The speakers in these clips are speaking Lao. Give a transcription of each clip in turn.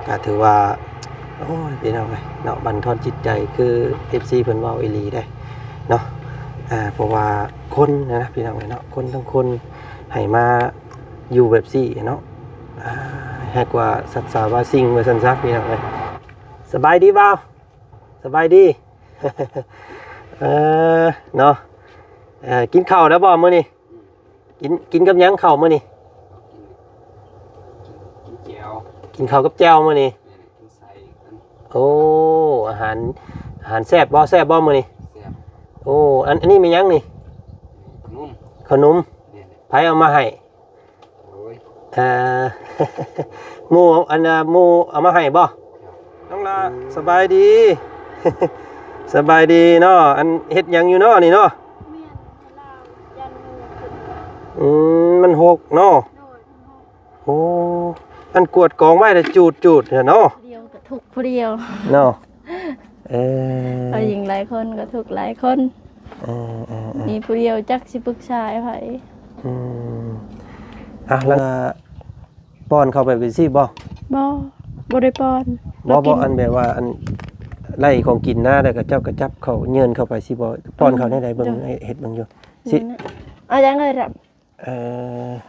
ກໍຖືວ່າ ໂອ້ຍ ພີ່ນ້ອງເອີຍເນາະ ບັນທອນຈິດໃຈ ຄືເອັຟຊີເພິ່ນເວົ້າອີ່ຫຼີເດ້ເນາະ. ອ່າ ເພາະວ່າຄົນນະ ພີ່ນ້ອງເອີຍເນາະ ຄົນທັງຄົນໃຫ້ມາຢູ່ແບບຊີ້ເນາະ ອ່າ ແຮກວ່າສັດສາວາສິ່ງ ວ່າຊັ້ນຊະ ພີ່ນ້ອງເອີຍ. ສະບາຍດີບ່າວ? ສະບາຍດີ. ເອີ ເນາະ ເອີ ກິນເຂົ້າແລ້ວບໍ່ມື້ນີ້? ກິນ ກິນກັບຫຍັງເຂົ້າມື້ນີ້? ກິນ ກິນແຈ່ວ ກິນເຂົ້າກັບແຈ່ວມື້ນີ້. ແມ່ນ ກິນໃສ່ກັນ. ໂອ້ ອາຫານ ອາຫານແຊບບໍ່? ແຊບບໍ່ມື້ນີ້? ແຊບ. ໂອ້ ອັນ ອັນນີ້ແມ່ນຫຍັງນີ້? ຂະໜົມ. ຂະໜົມ. ແມ່ນ. ໃຜເອົາມາໃຫ້? ໂອ້ຍ ເອີ ໝູ່ ອັນນ່າ ໝູ່ເອົາມາໃຫ້ບໍ່? ນ້ອງຫຼ້າ ສະບາຍດີ. ສະບາຍດີເນາະ. ອັນເຮັດຫຍັງຢູ່ເນາະນີ້ເນາະ? ແມ່ນ ໃຫ້ລາວຢ້ານໝູຂຶ້ນ. ອືມ ມັນຫົກເນາະ. ໂດຍ ມັນຫົກ. ໂອ້ ອັນກວດກອງໄວ້ລະຈູດໆ ເນາະ. ຜູ້ດຽວກໍທຸກຜູ້ດຽວເນາະ. ເອີ ເຂົາຍິງຫຼາຍຄົນກໍທຸກຫຼາຍຄົນ. ເອີໆໆ ມີຜູ້ດຽວຈັກຊິປຶກສາໃຫ້ໃຜ. ອືມ ອ່ະ ແລ້ວປ້ອນເຂົ້າໄປເປັນຊີ້ບໍ່? ບໍ່ ບໍ່ໄດ້ປ້ອນ. ບໍ່ ບໍ່ ອັນແບບວ່າ ອັນໄລ່ຂອງກິນນະ ແລ້ວກໍເຈົ້າກໍຈັບເຂົ້າ ຍື່ນເຂົ້າໄປຊີ້ບໍ່? ປ້ອນເຂົ້າແນວໃດ? ເບິ່ງ ເອີ ເຮັດເບິ່ງຢູ່ ຊິ ອືມ ເອົາຫຍັງເອີຍ? ເອີ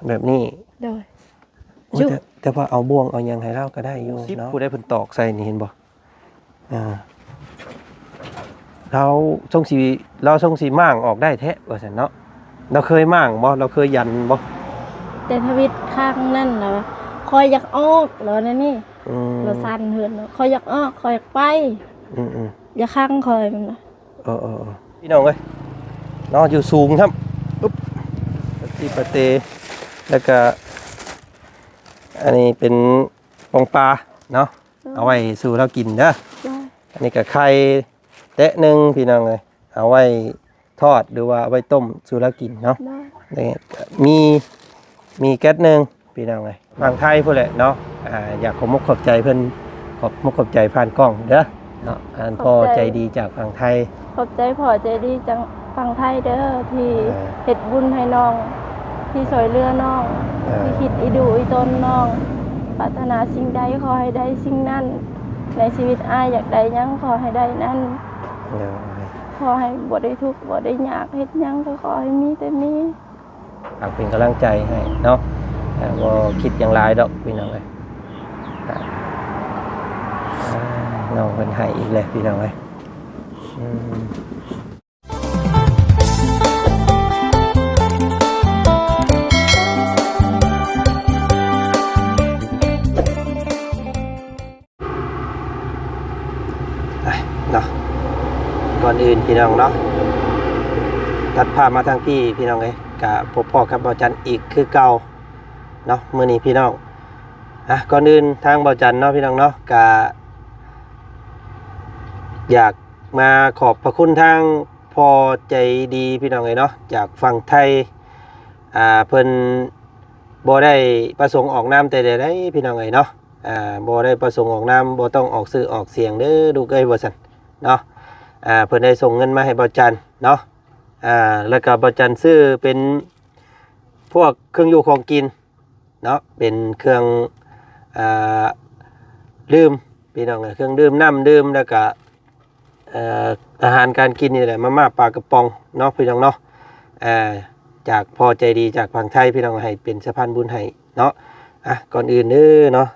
ແບບນີ້. ໂດຍ. ໂອ້ຍ ແຕ່ ແຕ່ວ່າເອົາບ່ວງເອົາຫຍັງໃຫ້ລາວກໍໄດ້ຢູ່ເນາະ. ຜູ້ໃດເພິ່ນຕອກໃສ່ນີ້ ເຫັນບໍ່? ອ່າ ລາວຊົງຊິ ລາວຊົງຊິມ້າງອອກໄດ້ແທ້ວ່າຊັ້ນເນາະ. ລາວເຄີຍມ້າງບໍ່? ລາວເຄີຍຢັນບໍ່? ແຕ່ທຳອິດຄັ້ງນັ້ນລະວ່າ ຂ້ອຍຢາກອອກ ລາວວ່າແນວນີ້. ອືມ ລາວສັ່ນເຮືອນ ຂ້ອຍຢາກອອກ ຂ້ອຍຢາກໄປ. ອືມໆ ຢ່າຂັງຂ້ອຍ ມັນວ່າ. ເອີໆໆ ພີ່ນ້ອງເອີຍເນາະ ຢູ່ສູງຊ້ຳ. ປະຕິປະເຕ ແລ້ວກະ ອັນນີ້ເປັນປ່ອງປາເນາະ. ໂດຍ. ເອົາໄວ້ສູ່ລາວກິນເດີ. ໂດຍ. ອັນນີ້ກະໄຂ່ແຕະໜຶ່ງ ພີ່ນ້ອງເອີຍ ເອົາໄວ້ທອດ ຫຼືວ່າເອົາໄວ້ຕົ້ມສູ່ລາວກິນເນາະ. ໂດຍ. ນີ້ກະມີ ມີແກັດໜຶ່ງ ພີ່ນ້ອງເອີຍ ຝັ່ງໄທພຸ້ນແຫຼະເນາະ. ອ່າ ຢາກຂອບມຸກຂອບໃຈເພິ່ນ ຂອບມຸກຂອບໃຈຜ່ານກ້ອງເດີເນາະ. ອັນພໍ່ໃຈດີຈາກຝັ່ງໄທ ຂອບໃຈພໍ່ໃຈດີຈາກຝັ່ງໄທເດີ ທີ່ ເອີ ເຮັດບຸນໃຫ້ນ້ອງ ທີ່ຊ່ວຍເຫຼືອນ້ອງ ເອີ ທີ່ຄິດອີດູອີຕົນນ້ອງ. ປາດຖະໜາສິ່ງໃດຂໍໃຫ້ໄດ້ສິ່ງນັ້ນ ໃນຊີວິດອ້າຍຢາກໄດ້ຫຍັງຂໍໃຫ້ໄດ້ນັ້ນ. ໂດຍ. ຂໍໃຫ້ບໍ່ໄດ້ທຸກບໍ່ໄດ້ຍາກ ເຮັດຫຍັງກໍຂໍໃຫ້ມີແຕ່ມີ. ຝາກເປັນກຳລັງໃຈໃຫ້ເນາະ. ອ່າ ບໍ່ຄິດຫຍັງຫຼາຍດອກ ພີ່ນ້ອງເອີຍ. ອ່າ ນ້ອງເພິ່ນໃຫ້ອີກແລ້ວ ພີ່ນ້ອງເອີຍ. ອືມ ອ່ະ ເນາະ ກ່ອນອື່ນ ພີ່ນ້ອງເນາະ ຕັດພາບມາທາງພີ້ ພີ່ນ້ອງເອີຍ ກະພົບພໍ້ກັບບ່າວຈັນອີກຄືເກົ່າເນາະ ມື້ນີ້ ພີ່ນ້ອງ. ອ່ະ ກ່ອນອື່ນ ທາງບ່າວຈັນເນາະ ພີ່ນ້ອງເນາະ ກະຢາກມາຂອບພະຄຸນທາງພໍ່ໃຈດີ ພີ່ນ້ອງເອີຍເນາະ ຈາກຝັ່ງໄທ. ອ່າ ເພິ່ນບໍ່ໄດ້ປະສົງອອກນາມແຕ່ໃດໃດ ພີ່ນ້ອງເອີຍເນາະ. ອ່າ ບໍ່ໄດ້ປະສົງອອກນາມ ບໍ່ຕ້ອງອອກຊື່ອອກສຽງເດີລູກເອີຍ ວ່າຊັ້ນເນາະ. ອ່າ ເພິ່ນໄດ້ສົ່ງເງິນມາໃຫ້ບ່າວຈັນເນາະ. ອ່າ ແລ້ວກໍບ່າວຈັນຊື້ເປັນພວກເຄື່ອງຢູ່ຂອງກິນເນາະ ເປັນເຄື່ອງ ອ່າ ດື່ມ ພີ່ນ້ອງເອີຍ ເຄື່ອງດື່ມ ນ້ຳດື່ມ ແລ້ວກໍ ເອີ ອາຫານການກິນນີ້ແຫຼະ ມາມ່າປາກະປ໋ອງເນາະ ພີ່ນ້ອງເນາະ. ເອີ ຈາກພໍ່ໃຈດີຈາກຝັ່ງໄທ ພີ່ນ້ອງ ໃຫ້ເປັນສະພານບຸນໃຫ້ເນາະ. ອ່ະ ກ່ອນອື່ນເດີເນາະ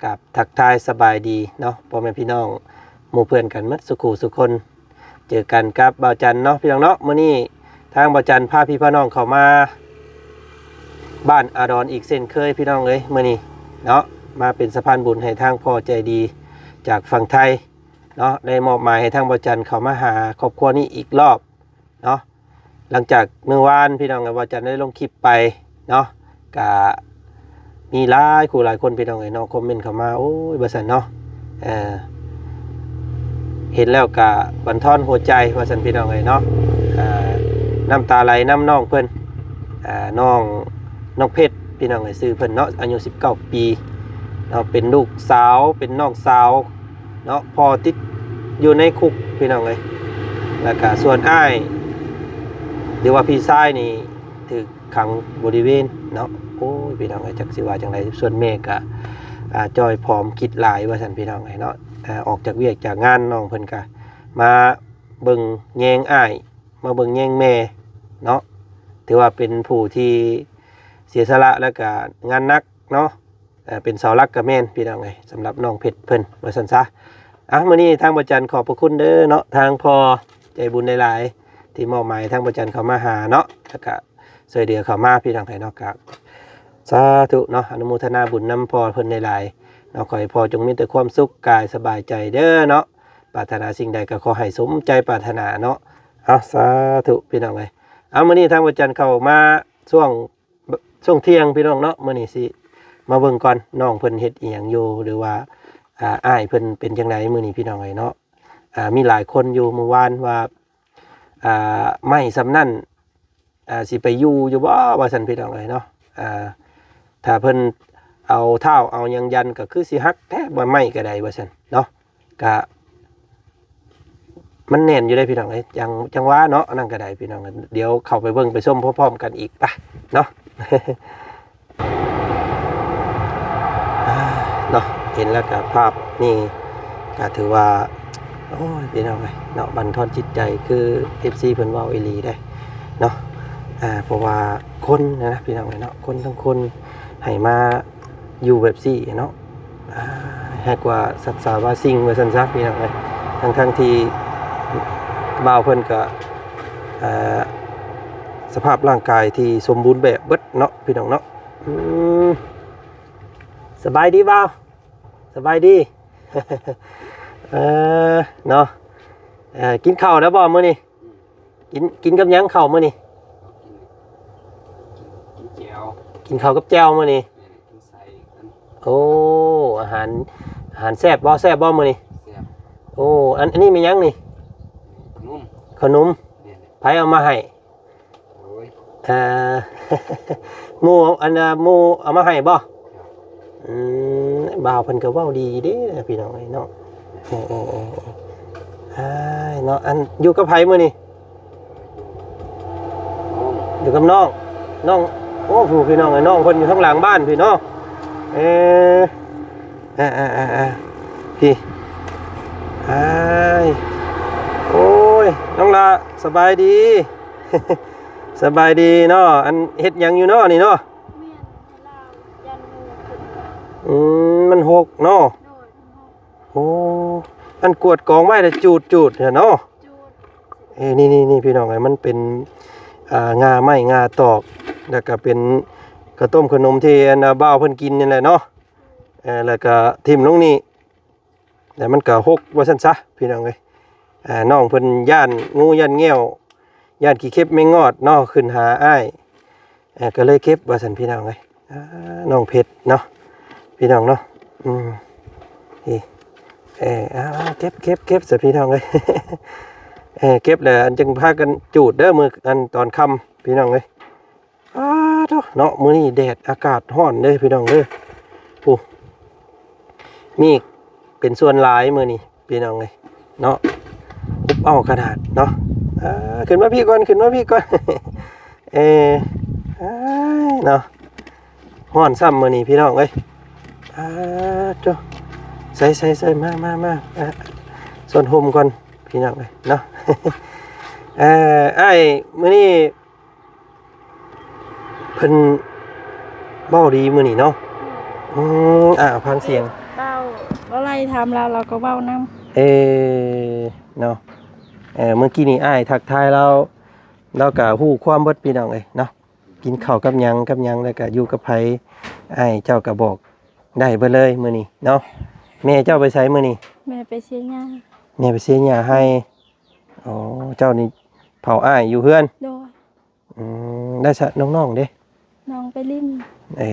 ກາບທັກທາຍສະບາຍດີເນາະ ພໍ່ແມ່ພີ່ນ້ອງ ໝູ່ເພື່ອນກັນໝົດສູ່ຄູ່ສູ່ຄົນ. ເຈີກັນກັບບ່າວຈັນເນາະ ພີ່ນ້ອງເນາະ. ມື້ນີ້ທາງບ່າວຈັນພາພີ່ພານ້ອງເຂົ້າມາບ້ານອາດອນອີກເຊັ່ນເຄີຍ ພີ່ນ້ອງເອີຍ ມື້ນີ້ເນາະ ມາເປັນສະພານບຸນໃຫ້ທາງພໍ່ໃຈດີຈາກຝັ່ງໄທ ເນາະ ໄດ້ມອບໝາຍໃຫ້ທາງບ່າວຈັນເຂົ້າມາຫາຄອບຄົວນີ້ອີກລອບເນາະ. ຫຼັງຈາກມື້ວານ ພີ່ນ້ອງເອີຍ ບ່າວຈັນໄດ້ລົງຄລິບໄປເນາະ ກະມີຫຼາຍຄູ່ຫຼາຍຄົນ ພີ່ນ້ອງເອີຍເນາະ ຄອມເມັນເຂົ້າມາ ໂອ້ຍ ວ່າຊັ້ນເນາະ. ເອີ ເຫັນແລ້ວກະບັນທອນຫົວໃຈ ວ່າຊັ້ນ ພີ່ນ້ອງເອີຍເນາະ. ເອີ ນ້ຳຕາໄຫຼນຳນ້ອງເພິ່ນ ເອີ ນ້ອງ ນ້ອງເພັດ ພີ່ນ້ອງເອີຍ ຊື່ເພິ່ນເນາະ ອາຍຸສິບເກົ້າປີເນາະ ເປັນລູກສາວ ເປັນນ້ອງສາວ ເນາະ ພໍ່ຕິດຢູ່ໃນຄຸກ ພີ່ນ້ອງເອີຍ. ແລ້ວກະສ່ວນອ້າຍ ຫຼືວ່າພີ່ຊາຍນີ້ຖືກຂັງບໍລິເວນເນາະ. ໂອ້ຍ ພີ່ນ້ອງເອີຍ ຈັກຊິວ່າຈັ່ງໃດ. ສ່ວນແມ່ກະ ອ່າ ຈ່ອຍຜອມຄິດຫຼາຍວ່າຊັ້ນພີ່ນ້ອງເອີຍເນາະ. ອ່າ ອອກຈາກວຽກຈາກງານ ນ້ອງເພິ່ນກະມາເບິ່ງແຍງອ້າຍ ມາເບິ່ງແຍງແມ່ເນາະ. ຖືວ່າເປັນຜູ້ທີ່ເສຍສະຫຼະ ແລ້ວກະງານໜັກເນາະ. ເປັນເສົາຫຼັກກະແມ່ນພີ່ນ້ອງເອີຍ ສຳລັບນ້ອງເພັດເພິ່ນວ່າຊັ້ນຊະ. ອ່ະ ມື້ນີ້ທາງບ່າວຈັນຂອບພະຄຸນເດີເນາະ ທາງພໍ່ໃຈບຸນຫຼາຍໆ ທີ່ມອບໝາຍທາງບ່າວຈັນເຂົ້າມາຫາເນາະ ແລ້ວກະຊ່ວຍເຫຼືອເຂົ້າມາພີ່ນ້ອງເອີຍເນາະ. ກະສາທຸເນາະ ອະນຸໂມທະນາບຸນນຳພໍ່ເພິ່ນຫຼາຍໆເນາະ. ຂໍໃຫ້ພໍ່ຈົ່ງມີແຕ່ຄວາມສຸກກາຍສະບາຍໃຈເດີເນາະ. ປາດຖະໜາສິ່ງໃດກໍຂໍໃຫ້ສົມໃຈປາດຖະໜາເນາະ. ເອົາ ສາທຸພີ່ນ້ອງເອີຍ. ເອົາ ມື້ນີ້ທາງບ່າວຈັນເຂົ້າມາຊ່ວງ ຊ່ວງທ່ຽງພີ່ນ້ອງເນາະ. ມື້ນີ້ຊິມາເບິ່ງກ່ອນ ນ້ອງເພິ່ນເຮັດອີ່ຫຍັງຢູ່ ຫຼືວ່າ ອ່າ ອ້າຍເພິ່ນເປັນຈັ່ງໃດມື້ນີ້ພີ່ນ້ອງເອີຍເນາະ. ອ່າ ມີຫຼາຍຄົນຢູ່ມື້ວານວ່າ ອ່າ ໄມ້ສ່ຳນັ້ນ ອ່າ ຊິໄປຢູ່ຢູ່ບໍ່ ວ່າຊັ້ນພີ່ນ້ອງເອີຍເນາະ. ອ່າ ຖ້າເພິ່ນເອົາເທົ້າເອົາຫຍັງຢັນ ກໍຄືຊິຫັກແທ້ ວ່າໄມ້ກໍໄດ້ ວ່າຊັ້ນເນາະ. ກະ ມັນແໜ້ນຢູ່ເດ້ພີ່ນ້ອງເອີຍ ຈັ່ງ ຈັ່ງວ່າເນາະ. ອັນນັ້ນກໍໄດ້ພີ່ນ້ອງ ດຽວເຂົ້າໄປເບິ່ງໄປຊົມພຮ້ອມໆກັນອີກປະເນາະ. ເນາະ ເຫັນແລ້ວກໍພາບນີ້ກໍຖືວ່າ ໂອ້ຍ ພີ່ນ້ອງເອີຍເນາະ ບັນທອນຈິດໃຈ ຄືເອັຟຊີເພິ່ນເວົ້າອີ່ຫຼີເດ້ເນາະ. ອ່າ ເພາະວ່າຄົນນະ ພີ່ນ້ອງເອີຍເນາະ ຄົນທັງຄົນໃຫ້ມາຢູ່ແບບຊີ້ເນາະ ອ່າ ໃຫ້ກວ່າສັດສາວາສິ່ງ ວ່າຊັ້ນຊະ ພີ່ນ້ອງເອີຍ. ທັງໆທີ່ບ່າວເພິ່ນກໍ ອ່າ ສະພາບຮ່າງກາຍທີ່ສົມບູນແບບເບິດເນາະ ພີ່ນ້ອງເນາະ. ອືມ ສະບາຍດີບ່າວ ສະບາຍດີ. ເອີ ເນາະ ເອີ ກິນເຂົ້າແລ້ວບໍ່ມື້ນີ້? ກິນ ກິນກັບຫຍັງເຂົ້າມື້ນີ້? ກິນ ກິນແຈ່ວ ກິນເຂົ້າກັບແຈ່ວມື້ນີ້. ແມ່ນ ກິນໃສ່ກັນ. ໂອ້ ອາຫານ ອາຫານແຊບບໍ່ ແຊບບໍ່ມື້ນີ້? ແຊບ. ໂອ້ ອັນ ອັນນີ້ແມ່ນຫຍັງນີ້? ຂະໜົມ ຂະໜົມ. ແມ່ນ. ໃຜເອົາມາໃຫ້? ໂອ້ຍ ເອີ ໝູ່ ອັນ ໝູ່ເອົາມາໃຫ້ບໍ່? ອືມ ບ່າວເພິ່ນກໍເວົ້າດີເດ້ພີ່ນ້ອງເອີຍເນາະ. ເອີ ເອີ ເອີ ເອີ ເນາະ ອັນ ຢູ່ກັບໃຜມື້ນີ້? ຢູ່ກັບນ້ອງ ນ້ອງ ໂອ້ ຜູ້ ພີ່ນ້ອງເອີຍ ນ້ອງເພິ່ນຢູ່ທາງຫຼັງບ້ານພີ້ເນາະ. ເອີ ເອີ ເອີ ເອີ ເອີ ພີ້ ອ້າຍ ໂອ້ຍ ນ້ອງຫຼ້າ ສະບາຍດີ? ສະບາຍດີເນາະ. ອັນ ເຮັດຫຍັງຢູ່ເນາະນີ້ເນາະ? ແມ່ນ ລາວຢ້ານງູຂຶ້ນມາ. ອືມ ມັນຫົກເນາະ. ໂດຍ ມັນຫົກ. ໂອ້ ອັນກວດກອງໄວ້ລະຈູດໆ ຫັ້ນເນາະ. ຈູດ. ເອີ ນີ້ໆ ພີ່ນ້ອງເອີຍ ມັນເປັນ ອ່າ ງ່າໄມ້ງ່າຕອກ ແລ້ວກະເປັນເຂົ້າຕົ້ມຂະໜົມທີ່ ອັນ ບ່າວເພິ່ນກິນນີ້ແຫຼະເນາະ. ເອີ ແລ້ວກະຖິ້ມລົງນີ້ ແລ້ວມັນກະຫົກວ່າຊັ້ນຊະ ພີ່ນ້ອງເອີຍ. ອ່າ ນ້ອງເພິ່ນຢ້ານງູຢ້ານແງ້ວ ຢ້ານຂີ້ເຂັບແມງງອດເນາະ ຂຶ້ນຫາອ້າຍ ເອີ ກໍເລີຍເກັບວ່າຊັ້ນ ພີ່ນ້ອງເອີຍ. ອ່າ ນ້ອງເພັດເນາະ ພີ່ນ້ອງເນາະ. ອືມ ນີ້ ເອີ ອ່າ ເກັບ ເກັບ ເກັບຊະ ພີ່ນ້ອງເອີຍ. ເອີ ເກັບແລ້ວອັນຈຶ່ງພາກັນຈູດເດີ ມື້ ອັນ ຕອນຄ່ຳ ພີ່ນ້ອງເອີຍ. ອ້າໂທ້ເນາະ ມື້ນີ້ແດດ ອາກາດຮ້ອນເດ້ພີ່ນ້ອງເດີ. ໂອ້ ເມກເປັນສ່ວນຫຼາຍມື້ນີ້ພີ່ນ້ອງເອີຍເນາະ ອົບເອົ້າຂະໜາດເນາະ. ອ່າ ຂຶ້ນມາພີ້ກ່ອນ ຂຶ້ນມາພີ້ກ່ອນ. ເອີ ອ້າຍເນາະ ຮ້ອນຊ້ຳມື້ນີ້ພີ່ນ້ອງເອີຍ. ອ້າໂທ້ ໃສ່ໆໆ ມາໆໆ ອ່າ ຊົນຮົ່ມກ່ອນພີ່ນ້ອງເອີຍເນາະ. ເອີ ອ້າຍ ມື້ນີ້ ເພິ່ນເວົ້າດີມື້ນີ້ເນາະ. ອືມ ອາ ຟັງສຽງ ເວົ້າ ເວົ້າໄລ່ຖາມລາວ ລາວກໍເວົ້ານຳ. ເອີ ເນາະ ເອີ ເມື່ອກີ້ນີ້ອ້າຍທັກທາຍລາວ ລາວກໍຮູ້ຄວາມເບິດ ພີ່ນ້ອງເອີຍເນາະ. ກິນເຂົ້າກັບຫຍັງກັບຫຍັງ ແລ້ວກໍຢູ່ກັບໃຜ ອ້າຍເຈົ້າກໍບອກໄດ້ເບິດເລີຍມື້ນີ້ເນາະ. ແມ່ເຈົ້າໄປໃສມື້ນີ້? ແມ່ໄປເສຍຫຍ້າ. ແມ່ໄປເສຍຫຍ້າໄຮ່. ໂອ້ ເຈົ້ານີ້ເຝົ້າອ້າຍຢູ່ເຮືອນ. ໂດຍ. ອືມ ແລ້ວຊະ ນ້ອງໆເດ້? ນ້ອງໄປຫຼິ້ນ. ເອີ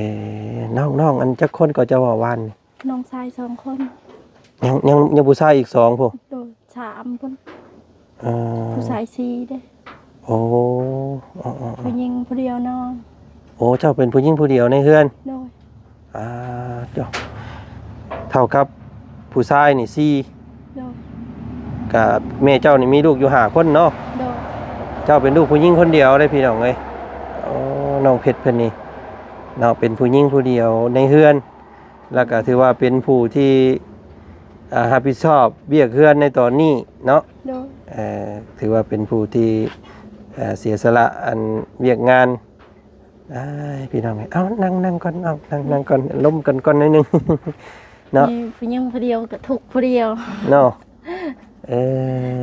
ນ້ອງໆ ອັນ ຈັກຄົນກໍເຈົ້າເວົ້າວານນີ້? ນ້ອງຊາຍສອງຄົນ. ຍັງ ຍັງ ຍັງຜູ້ຊາຍອີກສອງພຸ້ນ? ໂດຍ ສາມພຸ້ນ. ເອີ ຜູ້ຊາຍສີ່ເດ້. ໂອ້ ເອີໆໆ ຜູ້ຍິງຜູ້ດຽວນ້ອງ. ໂອ້ ເຈົ້າເປັນຜູ້ຍິງຜູ້ດຽວໃນເຮືອນ? ໂດຍ. ອ່າ ເຈົ້າ ເທົ່າກັບຜູ້ຊາຍນີ້ສີ່. ໂດຍ. ກະແມ່ເຈົ້ານີ້ມີລູກຢູ່ຫ້າຄົນເນາະ? ໂດຍ. ເຈົ້າເປັນລູກຜູ້ຍິງຄົນດຽວເດ້ພີ່ນ້ອງເອີຍ. ໂອ້ ນ້ອງເພັດເພິ່ນນີ້ເນາະ ເປັນຜູ້ຍິງຜູ້ດຽວໃນເຮືອນ ແລ້ວກໍຖືວ່າເປັນຜູ້ທີ່ ອ່າ ຮັບຜິດຊອບວຽກເຮືອນໃນຕອນນີ້ເນາະ. ໂດຍ. ເອີ ຖືວ່າເປັນຜູ້ທີ່ ເອີ ເສຍສະຫຼະອັນວຽກງານ. ອ້າຍ ພີ່ນ້ອງເອີຍ ເອົາ ນັ່ງ ນັ່ງກ່ອນ ເອົາ ນັ່ງ ນັ່ງກ່ອນ ລົມກັນກ່ອນໜ້ອຍໜຶ່ງເນາະ. ມີຜູ້ຍິງຜູ້ດຽວກໍທຸກຜູ້ດຽວເນາະ. ເອີ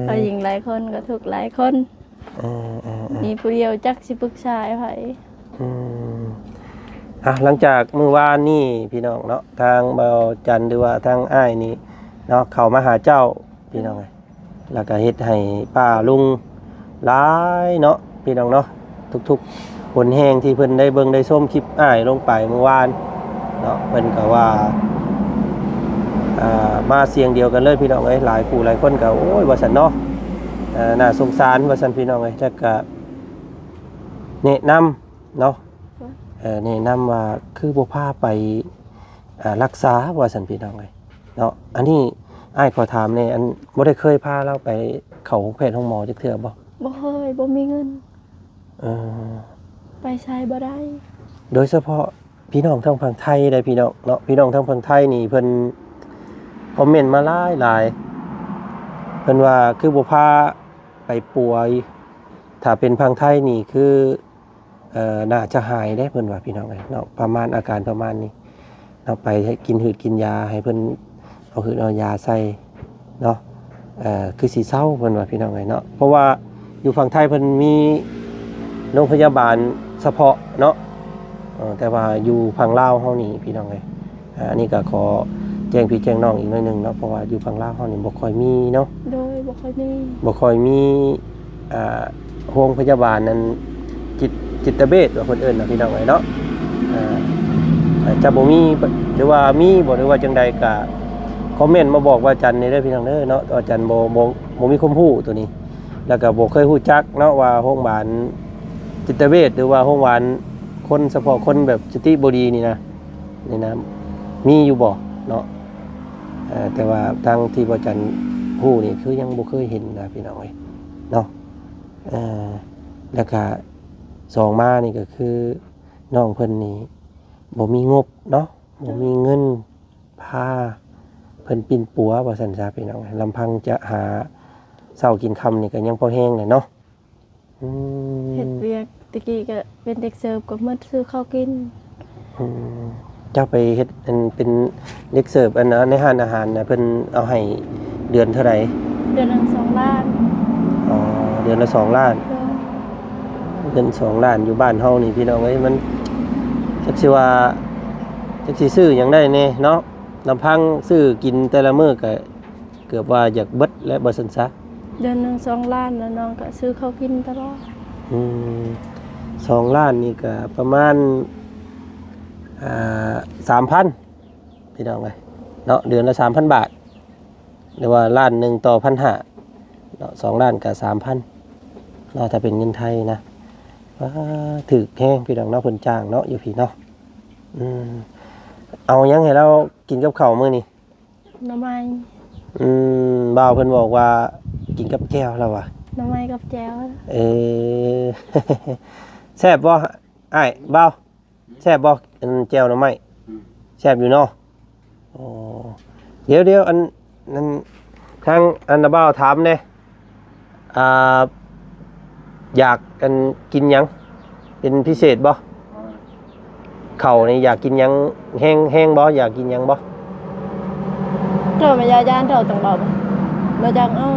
ຜູ້ຍິງຫຼາຍຄົນກໍທຸກຫຼາຍຄົນ. ເອີ ເອີ ເອີ ມີຜູ້ດຽວຈັກຊິປຶກສາໃຫ້ໃຜ. ອືມ ອ່ະ ຫຼັງຈາກມື້ວານນີ້ພີ່ນ້ອງເນາະ ທາງບ່າວຈັນ ຫຼືວ່າທາງອ້າຍນີ້ເນາະ ເຂົ້າມາຫາເຈົ້າພີ່ນ້ອງເອີຍ ແລ້ວກໍເຮັດໃຫ້ປ້າລຸງຫຼາຍເນາະ ພີ່ນ້ອງເນາະ. ທຸກໆ ຄົນແຮງທີ່ເພິ່ນໄດ້ເບິ່ງໄດ້ຊົມຄລິບອ້າຍລົງໄປມື້ວານເນາະ ເພິ່ນກໍວ່າ ອ່າ ມາສຽງດຽວກັນເລີຍພີ່ນ້ອງເອີຍ. ຫຼາຍຜູ້ຫຼາຍຄົນກໍ ໂອ້ຍ ວ່າຊັ້ນເນາະ ເອີ ໜ້າສົງສານວ່າຊັ້ນພີ່ນ້ອງເອີຍ. ແລ້ວກໍແນະນຳເນາະ ເອີ ແນະນຳວ່າຄືບໍ່ພາໄປ ອ່າ ລັກສາວ່າຊັ້ນພີ່ນ້ອງເອີຍເນາະ. ອັນນີ້ອ້າຍຂໍຖາມແດ່ ອັນ ບໍ່ໄດ້ເຄີຍພາລາວໄປເຂົ້າໂຮງແພດໂຮງໝໍຈັກເທື່ອບໍ່? ບໍ່ເຄີຍ ບໍ່ມີເງິນ. ເອີ ໄປໃສບໍ່ໄດ້. ໂດຍສະເພາະພີ່ນ້ອງທາງຝັ່ງໄທໄດ໋ພີ່ນ້ອງເນາະ ພີ່ນ້ອງທາງຝັ່ງໄທນີ້ເພິ່ນຄອມເມັນມາຫຼາຍໆ ເພິ່ນວ່າຄືບໍ່ພາໄປປົວ ຖ້າເປັນຝັ່ງໄທນີ້ຄື ເອີ ໜ້າຈະຫາຍເດ້ ເພິ່ນວ່າພີ່ນ້ອງເອີຍເນາະ ປະມານ ອາການປະມານນີ້ເນາະ. ໄປໃຫ້ກິນຫືດກິນຢາ ໃຫ້ເພິ່ນເອົາຫືດເອົາຢາໃສ່ເນາະ ເອີ ຄືຊິເຊົາ ເພິ່ນວ່າພີ່ນ້ອງເອີຍເນາະ. ເພາະວ່າຢູ່ຝັ່ງໄທເພິ່ນມີໂຮງພະຍາບານສະເພາະເນາະ ເອີ ແຕ່ວ່າຢູ່ຝັ່ງລາວເຮົານີ້ພີ່ນ້ອງເອີຍ ອ່າ ອັນນີ້ກໍຂໍແຈ້ງພີ່ແຈ້ງນ້ອງອີກໜ້ອຍໜຶ່ງເນາະ ເພາະວ່າຢູ່ຝັ່ງລາວເຮົານີ້ບໍ່ຄ່ອຍມີເນາະ. ໂດຍ ບໍ່ຄ່ອຍມີ ບໍ່ຄ່ອຍມີ ອ່າ ໂຮງພະຍາບານນັ້ນ ຈິດ ຈິດຕະເວດວ່າເພິ່ນເອີ້ນນະ ພີ່ນ້ອງເອີຍເນາະ. ອ່າ ຈະບໍ່ມີ ຫຼືວ່າມີບໍ່ ຫຼືວ່າຈັ່ງໃດ ກະຄອມເມັນມາບອກວ່າຈັນນີ້ເດີ ພີ່ນ້ອງເດີເນາະ. ວ່າຈັນບໍ່ ບໍ່ ບໍ່ມີຄວາມຮູ້ໂຕນີ້ ແລ້ວກະບໍ່ເຄີຍຮູ້ຈັກເນາະ ວ່າໂຮງບານຈິດຕະເວດ ຫຼືວ່າໂຮງບານຄົນ ສະເພາະຄົນແບບສະຕິບໍ່ດີນີ້ນະ ນີ້ນະ ມີຢູ່ບໍ່ເນາະ? ເອີ ແຕ່ວ່າທາງທີ່ບໍ່ຈັນຮູ້ນີ້ ຄືຍັງບໍ່ເຄີຍເຫັນນະ ພີ່ນ້ອງເອີຍເນາະ. ເອີ ແລ້ວກະສອງມານີ້ກໍຄື ນ້ອງເພິ່ນນີ້ບໍ່ມີງົບເນາະ ບໍ່ມີເງິນພາເພິ່ນປິ່ນປົວວ່າຊັ້ນຊະ ພີ່ນ້ອງ. ລຳພັງຈະຫາເຊົ້າກິນຄ່ຳນີ້ກໍຍັງພໍແຮງແຫຼະເນາະ. ອືມ ເຮັດວຽກ ແຕ່ກີ້ກໍເປັນເດັກເສີບ ກໍໝົດຊື້ເຂົ້າກິນ. ອືມ ເຈົ້າໄປເຮັດອັນເປັນເດັກເສີບອັນ ໃນຮ້ານອາຫານນະ ເພິ່ນເອົາໃຫ້ເດືອນເທົ່າໃດ? ເດືອນໜຶ່ງສອງລ້ານ. ອໍ ເດືອນລະສອງລ້ານ. ໂດຍ. ເງິນສອງລ້ານຢູ່ບ້ານເຮົານີ້ ພີ່ນ້ອງເອີຍ ມັນຈັກຊິວ່າ ຈັກຊິຊື້ຫຍັງໄດ້ແດ່ເນາະ. ລຳພັງຊື້ກິນແຕ່ລະມື້ກໍເກືອບວ່າຢາກເບິດແລ້ວ ວ່າຊັ້ນຊະ. ເດືອນໜຶ່ງສອງລ້ານ ແລ້ວນ້ອງກໍຊື້ເຂົ້າກິນຕະຫຼອດ. ອືມ ສອງລ້ານນີ້ກໍປະມານ ອ່າ ສາມພັນ ພີ່ນ້ອງເອີຍເນາະ ເດືອນລະສາມພັນບາດ ຫຼືວ່າລ້ານໜຶ່ງຕໍ່ພັນຫ້າເນາະ ສອງລ້ານກໍສາມພັນເນາະ ຖ້າເປັນເງິນໄທນະ. ວ້າ ຖືກແຮງ ພີ່ນ້ອງເນາະ ເພິ່ນຈ້າງເນາະ ຢູ່ພີ້ເນາະ. ອືມ ເອົາຫຍັງໃຫ້ລາວກິນກັບເຂົ້າມື້ນີ້? ໜໍ່ໄມ້. ອືມ ບ່າວເພິ່ນບອກວ່າກິນກັບແຈ່ວລາວວ່າ. ໜໍ່ໄມ້ກັບແຈ່ວ. ເອີ ແຊບບໍ່ອ້າຍບ່າວ? ແຊບບໍ່ ອັນແຈ່ວໜໍ່ໄມ້? ອືມ ແຊບຢູ່ເນາະ. ໂອ້ ດຽວໆ ອັນ ອັນ ທາງອັນນາບ່າວຖາມແດ່ ອ່າ ຢາກອັນກິນຫຍັງເປັນພິເສດບໍ່? ເຂົ້ານີ້ຢາກກິນຫຍັງແຮງ ແຮງບໍ່? ຢາກກິນຫຍັງບໍ່? ເຈົ້າແມ່ນຢາຢ້ານເຈົ້າຕ້ອງເວົ້າ ບໍ່ຢາກເອົາ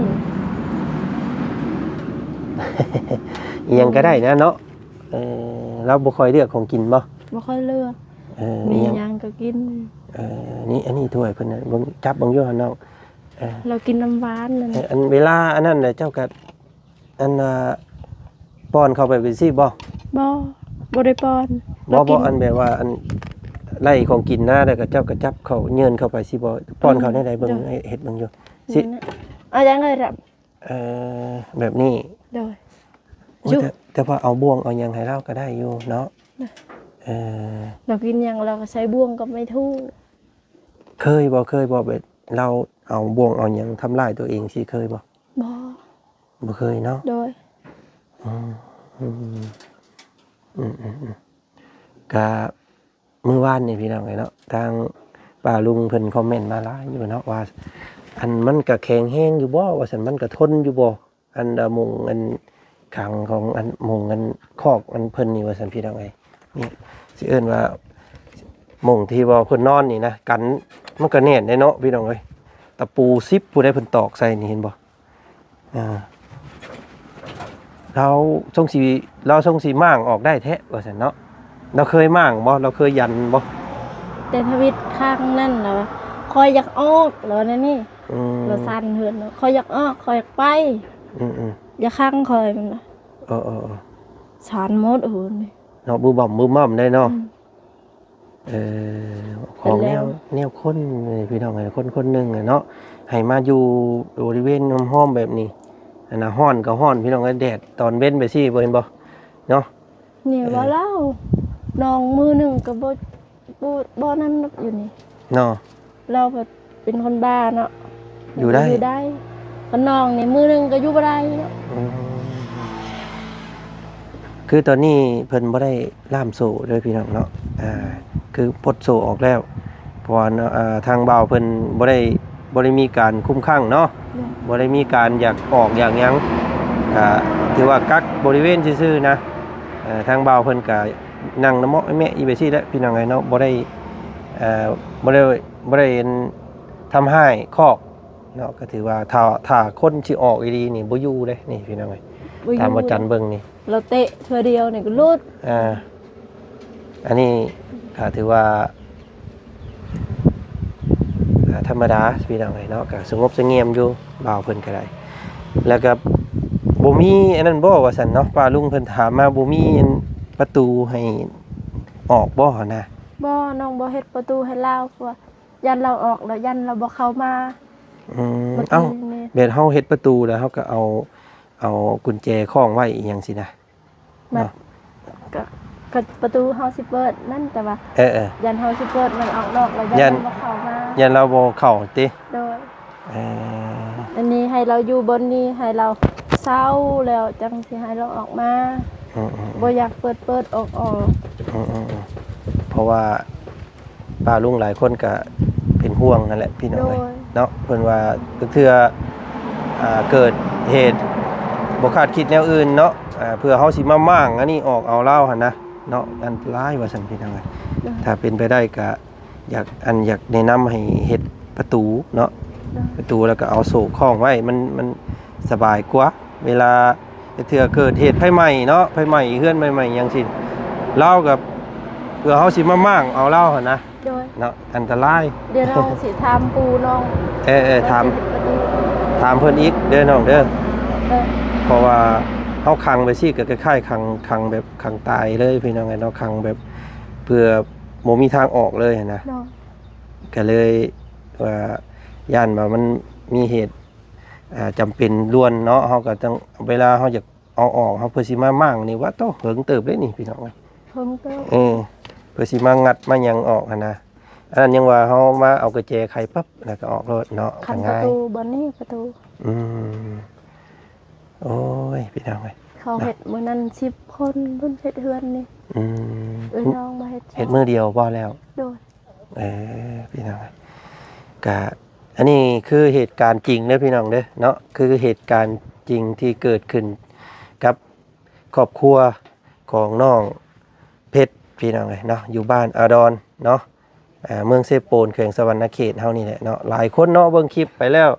ອີ່ຫຍັງກໍໄດ້ນະເນາະ. ເອີ ລາວບໍ່ຄ່ອຍເລືອກຂອງກິນບໍ່? ບໍ່ຄ່ອຍເລືອກ. ເອີ ມີຫຍັງກໍກິນ. ເອີ ນີ້ ອັນນີ້ຖ້ວຍເພິ່ນນະ ເບິ່ງ ຈັບເບິ່ງຢູ່ຫັ້ນນ້ອງ. ເອີ ລາວກິນນ້ຳຫວານນັ້ນ. ເອີ ອັນເວລາອັນນັ້ນນະ ເຈົ້າກໍ ອັນ ອ່າ ປ້ອນເຂົ້າໄປເປັນຊີ້ບໍ່? ບໍ່ ບໍ່ໄດ້ປ້ອນ. ບໍ່ ບໍ່ ອັນແບບວ່າ ອັນໄລ່ຂອງກິນນະ ແລ້ວກໍເຈົ້າກໍຈັບເຂົ້າ ຍື່ນເຂົ້າໄປຊີ້ບໍ່? ປ້ອນເຂົ້າແນວໃດເບິ່ງ ເອີ ເຮັດເບິ່ງຢູ່ ຊິ ອາ ຢ່າງໃດລະ. ເອີ ແບບນີ້. ໂດຍ. ໂອ້ຍ ແຕ່ ແຕ່ວ່າເອົາບ່ວງເອົາຫຍັງໃຫ້ລາວກໍໄດ້ຢູ່ເນາະ. ເອີ ລາວກິນຫຍັງລາວກໍໃສ່ບ່ວງກັບໄມ້ທູ. ເຄີຍບໍ່ ເຄີຍບໍ່ ແບບລາວເອົາບ່ວງເອົາຫຍັງທຳລາຍຕົວເອງຊີ້ ເຄີຍບໍ່? ບໍ່ ບໍ່ເຄີຍເນາະ. ໂດຍ. ອືມ ອືມ ອືມ ກະ ມື້ວານນີ້ພີ່ນ້ອງເອີຍເນາະ ທາງ ປ້າລຸງເພິ່ນຄອມເມັນມາຫຼາຍຢູ່ເນາະ ວ່າ ອັນ ມັນກະແຂງແຮງຢູ່ບໍ່ ວ່າຊັ້ນ ມັນກະທົນຢູ່ບໍ່ ອັນ ອາ ມຸງ ອັນ ຂັງຂອງ ອັນ ມຸງ ອັນ ຄອກ ອັນ ເພິ່ນນີ້ ວ່າຊັ້ນ ພີ່ນ້ອງເອີຍ. ນີ້ ຊິເອີ້ນວ່າ ມຸງທີ່ວ່າເພິ່ນນອນນີ້ນະ ກັນ ມັນກະແໜ້ນເດ້ເນາະ ພີ່ນ້ອງເອີຍ. ຕະປູສິບຜູ້ໃດເພິ່ນຕອກໃສ່ນີ້ ເຫັນບໍ່? ອ່າ ລາວຊົງຊິ ລາວຊົງຊິມ້າງອອກໄດ້ແທ້ ວ່າຊັ້ນເນາະ. ລາວເຄີຍມ້າງບໍ່? ລາວເຄີຍຢັນບໍ່? ແຕ່ທະວິດຄັ້ງນັ້ນລາວວ່າ ຂ້ອຍຢາກອອກ ລາວວ່າແນວນີ້. ອືມ ລາວສັ່ນເຮີນເນາະ ຂ້ອຍຢາກອອກ ຂ້ອຍຢາກໄປ. ອືມໆ ຢ່າຂັງຂ້ອຍ ມັນວ່າ. ເອີໆໆ ສັ່ນໝົດ ໂອ້ໂຫ ເນາະ ບຶບບັ້ມບຶບບັ້ມໄດ້ເນາະ. ອືມ ເອີ ຂອງແນວ ແນວຄົນ ພີ່ນ້ອງເອີຍ ຄົນຄົນໜຶ່ງເນາະ ໃຫ້ມາຢູ່ບໍລິເວນຮ້ອມໆແບບນີ້ ອັນນ່າ ຮ້ອນກໍຮ້ອນ ພີ່ນ້ອງເອີຍ ແດດຕອນເວັນໄປຊີ້ ບໍ່ເຫັນບໍ່ເນາະ. ນີ້ ເອີ ວ່າລາວ ນ້ອງມື້ໜຶ່ງກໍບໍ່ ບໍ່ ບໍ່ນັ້ນຢູ່ນີ້ເນາະ. ລາວເປັນຄົນບ້າເນາະ ຢູ່ໄດ້ ຢູ່ໄດ້. ຄັນນ້ອງນີ້ມື້ໜຶ່ງກໍຢູ່ບໍ່ໄດ້ເນາະ. ອືມ ຄືຕອນນີ້ເພິ່ນບໍ່ໄດ້ລ່າມໂສ້ເດີພີ່ນ້ອງເນາະ ອ່າ ຄືປົດໂສ້ອອກແລ້ວ ເພາະວ່າ ອ່າ ທາງບ່າວເພິ່ນບໍ່ໄດ້ ບໍ່ໄດ້ມີການຄຸມຂັງເນາະ ບໍ່ໄດ້ມີການຢາກອອກຢາກຫຍັງ ກະຖືວ່າກັກບໍລິເວນຊື່ໆນະ. ເອີ ທາງບ່າວເພິ່ນກະ ນັ່ງນະເມາະແມະອີ່ແບບຊີ້ແຫຼະ ພີ່ນ້ອງເອີຍເນາະ ບໍ່ໄດ້ ເອີ ບໍ່ໄດ້ ບໍ່ໄດ້ທຳຮ້າຍຄອກເນາະ. ກໍຖືວ່າຖ້າ ຖ້າຄົນຊິອອກອີ່ຫຼີນີ້ບໍ່ຢູ່ເດ້ນີ້ ພີ່ນ້ອງເອີຍ ຕາມວ່າຈັນເບິ່ງນີ້ ລາວເຕະເທື່ອດຽວນີ້ກໍຫຼຸດ. ອ່າ ອັນນີ້ກໍຖືວ່າ ອ່າ ທຳມະດາ ພີ່ນ້ອງເອີຍເນາະ ກໍສະຫງົບສະຫງຽມຢູ່ ບ່າວເພິ່ນກໍໄດ້ ແລ້ວກໍບໍ່ມີອັນນັ້ນບໍ່ ວ່າຊັ້ນເນາະ. ປ້າລຸງເພິ່ນຖາມມາ ບໍ່ມີອັນປະຕູໃຫ້ອອກບໍ່ຫັ້ນນະ? ບໍ່ ນ້ອງບໍ່ເຮັດປະຕູໃຫ້ລາວ ເພາະວ່າຢ້ານລາວອອກແລ້ວ ຢ້ານລາວບໍ່ເຂົ້າມາ. ອືມ ເອົ້າ ແບບເຮົາເຮັດປະຕູແລ້ວ ເຮົາກໍເອົາ ເອົາກຸນແຈຄ້ອງໄວ້ອີ່ຫຍັງຊີ້ນະ. ແບບ ເນາະ ກະ ກະປະຕູເຮົາຊິເປີດນັ້ນ ແຕ່ວ່າ ເອີໆ ຢ້ານເຮົາຊິເປີດມັນອອກນອກແລ້ວ ຢ້ານ ຢ້ານມັນບໍ່ເຂົ້າມາ ຢ້ານລາວບໍ່ເຂົ້າຕິ. ໂດຍ ເອີ ອັນນີ້ໃຫ້ລາວຢູ່ບ່ອນນີ້ ໃຫ້ລາວເຊົາແລ້ວຈັ່ງຊິໃຫ້ລາວອອກມາ. ອືມໆໆ ບໍ່ຢາກເປີດໆອອກໆ. ອືມໆໆ ເພາະວ່າ ປ້າລຸງຫຼາຍຄົນກະເປັນຫ່ວງຫັ້ນແຫຼະພີ່ນ້ອງເອີຍ ໂດຍ ເນາະ. ເພິ່ນວ່າເທື່ອ ອ່າ ເກີດເຫດບໍ່ຄາດຄິດແນວອື່ນເນາະ ອ່າ ເພື່ອເຮົາຊິມາມ້າງອັນນີ້ອອກເອົາລາວຫັ້ນນະເນາະ ອັນຕະລາຍວ່າຊັ້ນພີ່ນ້ອງເອີຍ. ໂດຍ ຖ້າເປັນໄປໄດ້ກະຢາກ ອັນ ຢາກແນະນຳໃຫ້ເຮັດປະຕູເນາະ ໂດຍ ປະຕູແລ້ວກະເອົາໂສ້ຄ້ອງໄວ້ ມັນ ມັນສະບາຍກວ່າ ເວລາ ເທື່ອເກີດເຫດໄຟໄໝ້ເນາະ ໄຟໄໝ້ເຮືອນໄໝ້ຫຍັງຊີ້ ລາວກໍ ເພື່ອເຮົາຊິມາມ້າງເອົາລາວຫັ້ນນະ ໂດຍ ເນາະ ອັນຕະລາຍ. ດຽວນ້ອງຊິຖາມປູ່ນ້ອງ ເອີໆ ຖາມ ວ່າຊິເຮັດປະຕູ ຖາມເພິ່ນອີກເດີນ້ອງເດີ ໂດຍ ເພາະວ່າເຮົາຂັງໄປຊີ້ກໍຄ້າຍໆຂັງ ຂັງແບບຂັງຕາຍເລີຍພີ່ນ້ອງເອີຍເນາະ ຂັງແບບເພື່ອບໍ່ມີທາງອອກເລີຍຫັ້ນນະ ໂດຍ ກໍເລີຍວ່າຢ້ານວ່າມັນມີເຫດ ອ່າ ຈຳເປັນດ່ວນເນາະ ເຮົາກໍຕ້ອງ ເວລາເຮົາຢາກເອົາອອກ ເຮົາເພື່ອຊິມາມ້າງນີ້ ວ່າໂຕ ເຫິງເຕີບເດ້ນີ້ພີ່ນ້ອງເອີຍ ເຫິງເຕີບ ເອີ ເພື່ອຊິມາງັດມາຫຍັງອອກຫັ້ນນະ. ອັນນັ້ນຍັງວ່າເຮົາມາເອົາກະແຈໄຂປັບ ແລ້ວກໍອອກໂລດເນາະ ຄັນປະຕູ ກໍງ່າຍ ບ່ອນນີ້ປະຕູ. ອືມ ໂອ້ຍ ພີ່ນ້ອງເອີຍ ເຂົາເຮັດມື້ນັ້ນສິບຄົນ ເພິ່ນເຮັດເຮືອນນີ້. ອືມ ເອີ ນ້ອງມາເຮັດ ເຮັດມື້ດຽວບໍ່ແລ້ວ? ໂດຍ. ເອີ ພີ່ນ້ອງ ກະ ອັນນີ້ຄືເຫດການຈິງເດີພີ່ນ້ອງເດີເນາະ ຄືເຫດການຈິງທີ່ເກີດຂຶ້ນກັບຄອບຄົວຂອງນ້ອງເພັດ ພີ່ນ້ອງເອີຍເນາະ ຢູ່ບ້ານອາດອນເນາະ ເມືອງເຊໂປນ ແຂວງສະຫວັນນະເຂດເຮົານີ້ແຫຼະເນາະ. ຫຼາຍຄົນເນາະ ເບິ່ງຄລິບໄປແລ້ວ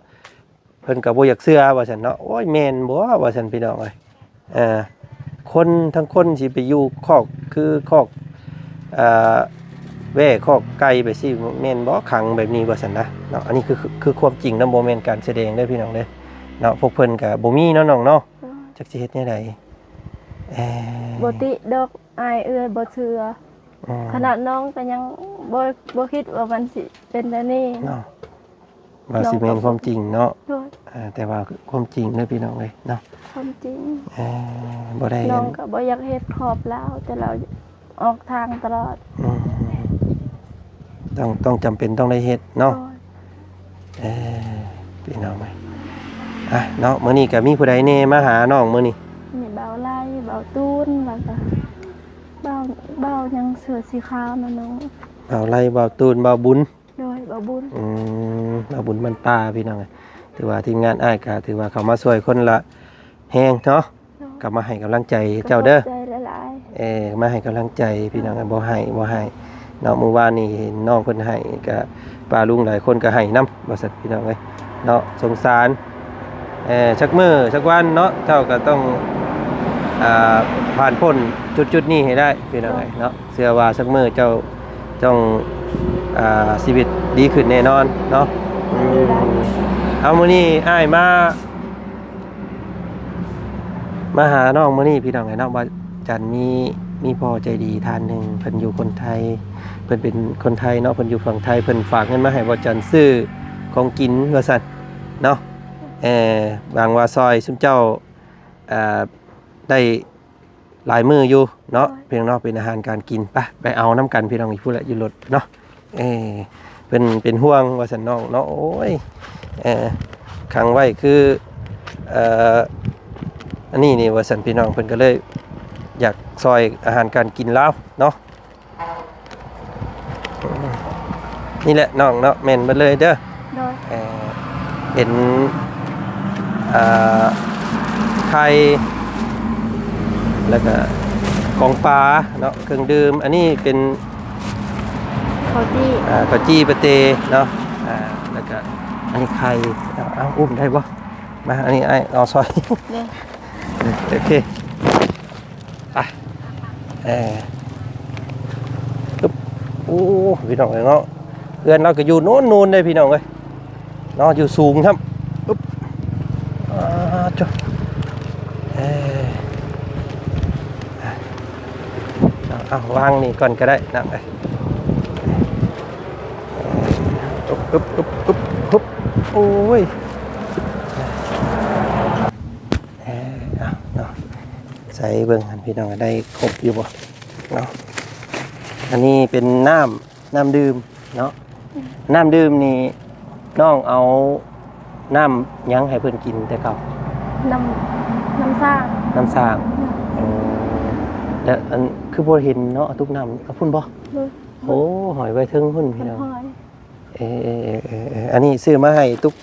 ເພິ່ນກໍບໍ່ຢາກເຊື່ອວ່າຊັ້ນເນາະ ໂອ້ຍ ແມ່ນບໍ່ວ່າຊັ້ນ ພີ່ນ້ອງເອີຍ. ເອີ ຄົນ ທັງຄົນຊິໄປຢູ່ຄອກ ຄືຄອກ ເອີ ແວ້ຄອກໄກ່ໄປຊີ້ ແມ່ນບໍ່ ຂັງແບບນີ້ວ່າຊັ້ນນະເນາະ. ອັນນີ້ຄື ຄືຄວາມຈິງນະ ບໍ່ແມ່ນການສະແດງເດີພີ່ນ້ອງເດີເນາະ. ພວກເພິ່ນກໍບໍ່ມີເນາະນ້ອງເນາະ ຈັກຊິເຮັດແນວໃດ. ເອີ ບໍ່ຕິດອກ ອາຍເອື້ອຍບໍ່ເຊື່ອ. ອືມ ຂະໜາດນ້ອງກໍຍັງບໍ່ ບໍ່ຄິດວ່າມັນຊິເປັນແນວນີ້ເນາະ ວ່າຊິແມ່ນຄວາມຈິງເນາະ. ໂດຍ. ອ່າ ແຕ່ວ່າຄວາມຈິງເດີພີ່ນ້ອງເອີຍເນາະ ຄວາມຈິງ. ເອີ ບໍ່ໄດ້ ນ້ອງກໍບໍ່ຢາກເຮັດຂອບລາວ ແຕ່ລາວອອກທາງຕະຫຼອດ. ອືມ ຕ້ອງ ຕ້ອງ ຈຳເປັນຕ້ອງໄດ້ເຮັດເນາະ. ໂດຍ. ເອີ ພີ່ນ້ອງເອີຍ ອ່ະເນາະ ມື້ນີ້ກໍມີຜູ້ໃດແດ່ມາຫານ້ອງມື້ນີ້? ມີບ່າວໄລ ບ່າວຕູນ ແລ້ວກໍບ່າວ ບ່າວຫຍັງເສື້ອສີຂາວນະນ້ອງ? ບ່າວໄລ ບ່າວຕູນ ບ່າວບຸນ. ໂດຍ. ບໍ່ບຸນ ອືມ ບ່າວບຸນບ້ານປ່າ ພີ່ນ້ອງເອີຍ. ຖືວ່າທີມງານອ້າຍກໍຖືວ່າເຂົ້າມາຊ່ວຍຄົນລະແຮງເນາະ ເນາະ ກໍມາໃຫ້ກຳລັງໃຈເຈົ້າເດີ ກໍຂອບໃຈຫຼາຍໆ ເອີ ມາໃຫ້ກຳລັງໃຈພີ່ນ້ອງ ເອີ ບໍ່ໃຫ້ ບໍ່ໃຫ້ເນາະ. ມື້ວານນີ້ເຫັນນ້ອງເພິ່ນໃຫ້ ກໍປ້າລຸງຫຼາຍຄົນກໍໃຫ້ນຳ ວ່າຊັ້ນພີ່ນ້ອງເອີຍເນາະ ສົງສານ. ເອີ ຈັກມື້ຈັກວັນເນາະ ເຈົ້າກໍຕ້ອງ ອ່າ ຜ່ານພົ້ນຈຸດໆນີ້ໃຫ້ໄດ້ພີ່ນ້ອງເອີຍເນາະ. ເຊື່ອວ່າສັກມື້ເຈົ້າຕ້ອງ ອ່າ ຊີວິດດີຂຶ້ນແນ່ນອນເນາະ. ອືມ ເອົາ ມື້ນີ້ອ້າຍມາ ມາຫານ້ອງມື້ນີ້ພີ່ນ້ອງເອີຍເນາະ ວ່າຈັນມີ ມີພໍ່ໃຈດີທ່ານໜຶ່ງ ເພິ່ນຢູ່ຄົນໄທ ເພິ່ນເປັນຄົນໄທເນາະ ເພິ່ນຢູ່ຝັ່ງໄທ ເພິ່ນຝາກເງິນມາໃຫ້ບ່າວຈັນຊື້ຂອງກິນວ່າຊັ້ນເນາະ. ເອີ ຫວັງວ່າຊ່ອຍຊຸມເຈົ້າ ອ່າ ໄດ້ ຫຼາຍມື້ຢູ່ເນາະ ໂດຍ ພີ່ນ້ອງເນາະ ເປັນອາຫານການກິນ. ໄປ ໄປເອົານຳກັນພີ່ນ້ອງ ຢູ່ພຸ້ນແຫຼະ ຢູ່ລົດເນາະ. ເອີ ເພິ່ນເປັນຫ່ວງວ່າຊັ້ນນ້ອງເນາະ. ໂອ້ຍ ເອີ ຂັງໄວ້ຄື ເອີ ອັນນີ້ນີ້ວ່າຊັ້ນພີ່ນ້ອງ ເພິ່ນກໍເລີຍຢາກຊ່ອຍອາຫານການກິນລາວເນາະ. ນີ້ແຫຼະນ້ອງເນາະ ແມ່ນເບິດເລີຍເດີ. ໂດຍ ເອີ ເຫັນ ເອີ ໄຂ່ ແລ້ວກະກອງປາເນາະ ເຄື່ອງດື່ມ. ອັນນີ້ເປັນ ເຂົ້າຈີ່ ເຂົ້າຈີ່ປາເຕເນາະ ອ່າ ແລ້ວກະອັນນີ້ໄຂ່. ເອົາ ເອົາ ອຸ້ມໄດ້ບໍ່? ມາ ອັນນີ້ອ້າຍເອົາຊ່ອຍ ໂອເຄ ໄປ ເອີ ປຶບ ໂອ້ ພີ່ນ້ອງເອີຍເນາະ ເຮືອນລາວກໍຢູ່ໂນ້ນໆເດ້ພີ່ນ້ອງເອີຍເນາະ ຢູ່ສູງຊ້ຳ. ປຶບ ອ່າ ໂທ້ ເອີ ເອົາ ເອົາ ວາງນີ້ກ່ອນກໍໄດ້ນະ. ອຶບ ອຶບ ອຶບ ອຶບ ໂອ້ຍ ເອີ ເອົາເນາະ ໃສ່ເບິ່ງຫັ້ນພີ່ນ້ອງ ໄດ້ຄົບຢູ່ບໍ່ເນາະ. ອັນນີ້ເປັນນ້ຳ ນ້ຳດື່ມເນາະ. ອືມ ນ້ຳດື່ມນີ້ນ້ອງເອົານ້ຳຫຍັງໃຫ້ເພິ່ນກິນແຕ່ເກົ່າ? ນ້ຳ ນ້ຳສ້າງ ນ້ຳສ້າງ. ໂອ້ ແລ້ວອັນ ຄືບໍ່ເຫັນເນາະ ຕຸກນ້ຳ ເອົາພຸ້ນບໍ່? ໂອ້ ຫອຍໄວ້ເທິງພຸ້ນພີ່ນ້ອງ. ເອີ ເອີ ເອີ ເອີ ອັນນີ້ຊື້ມາໃຫ້ຕຸກ